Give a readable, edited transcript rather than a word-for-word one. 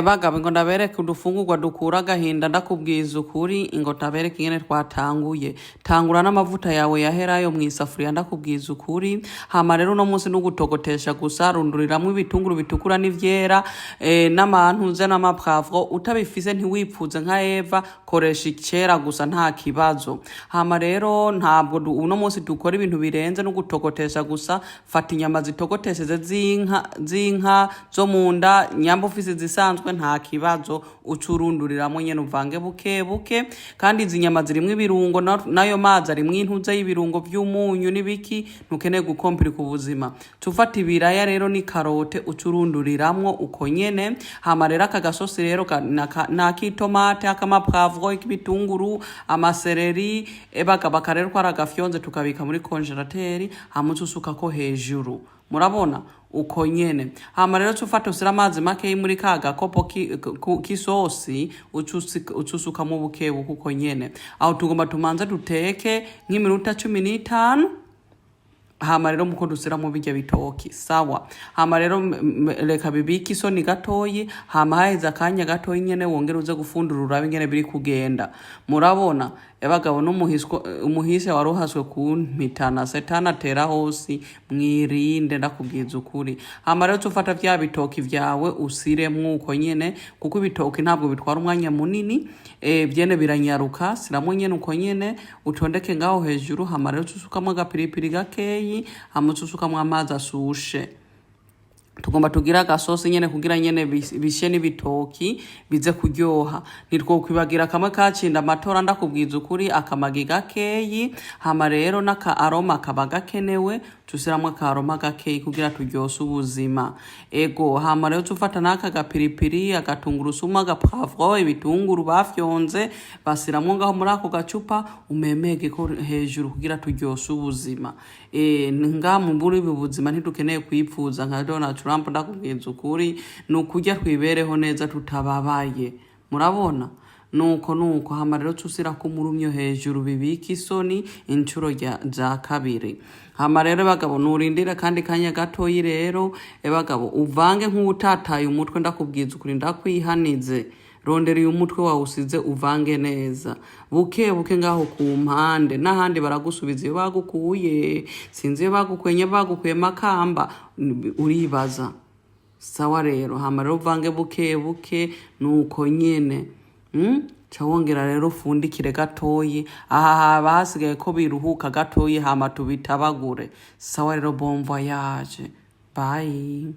Bagabo, ngo ndabereke udufungurwa dukura agahinda. Ndakubwiza ukuri, ngo ndabereke ingene twatanguye. Tangura n'amavuta yawe yaherayo mw'isafuriya, ndakubwiza ukuri. Hama rero uno munsi n'ugutogotesha gusa. Runduriramwo ibitunguru bitukura n'ivyera, n'amantuze n'amapoivron. Utabifise ntiwipfuze nka Eva, koresha icera gusa, nta kibazo. Hama rero ntabwo uno munsi dukora ibintu birenze, no gutogotesha gusa. Fata inyama zitogotesheje z'inka zo mu nda, nyamba ufise zisanzwe nta kibazo, uca urunduriramwo nyene, uvange buke buke. Kandi izi nyama zirimwo ibirungo, n'ayo mazi arimwo intuze y'ibirungo vy'umunyu n'ibiki, ntukeneye gukompirika ubuzima. Tufata ibiraya rero n'icarotte, uca urunduriramwo uko nyene. Hama rero aka gasosi rero nak'itomate, akamapoivron, k'ibitunguru, amacéleri. Ebagaba rero ko ari agafyonze, tukabika muri congélateur. Hama uca usukako hejuru, murabona uko nyene. Hama rero cufata usira amazi makeyi muri ka gakopo k'isosi, uca usukamwo bukebuke uko nyene. Aho tugomba tumanze duteke nk'iminota 15. Hama rero muko dusiramo birya bitoki, sawa. Hama rero reka bibike isoni gatoyi. Hama haheze akanya gatoyi nyene, wongere uze gufundura, urabe ingene biri kugenda. Murabona ebagabo, n'umuhiswa umuhise wari uhaswe kumpitana, setani atera hose, mwirinde, ndakubwiza ukuri. Hama rero ufata vya bitoki vyawe usiremwo uko nyene, kuko ibitoki ntabwo bitwara umwanya munini, vyene biranyaruka. Siramwo nyene uko nyene, utondeke ngaho hejuru. Hama rero usukamwo agapiripiri gakeyi, hama usukamwo amazi asushe. Tugomba tugire agasosi nyene kugira nyene bishe n'ibitoki bize kuryoha. Ntitwokwibagira kamwe kacinda amatora, ndakubwiza ukuri, akamagi gakeyi. Hama rero n'aka aroma kaba gakenewe, tusiramwo akaroma gakeyi kugira turyose ubuzima. Ego, hama rero tufata n'aka gapiripiri, agatungurusumu, agapoivron, ibitunguru bafyonze, basiramwo ngaho muri ako gacupa, umemege ko hejuru kugira turyose ubuzima. Ngaha muri ubu buzima ntidukeneye kwipfuza nka Donald Trump, ndakubwiza ukuri. Ni ukurya twibereho neza tutababaye, murabona nuko. Hama rero tusirako umurumyo hejuru, bibika isoni inshuro za kabiri. Hama rero bagabo, nurindire kandi kanya gatoyi. Rero bagabo, uvange nk'uwutataye umutwe, ndakubwiza ukuri, ndakwihanize. Rondera uyu mutwe wawe usize, uvange neza buke buke ngaho ku mpande n'ahandi baragusubiza iyo bagukuye. Sinzi iyo bagukuye, bagukuye Makamba, uribaza. Sawa rero, hama rero uvange buke buke nuko nyene. Ca wongera rero ufundikire gatoyi. Aha haba hasigaye ko biruhuka gatoyi, hama tubitabagure. Sawa rero, bon voyage, bye.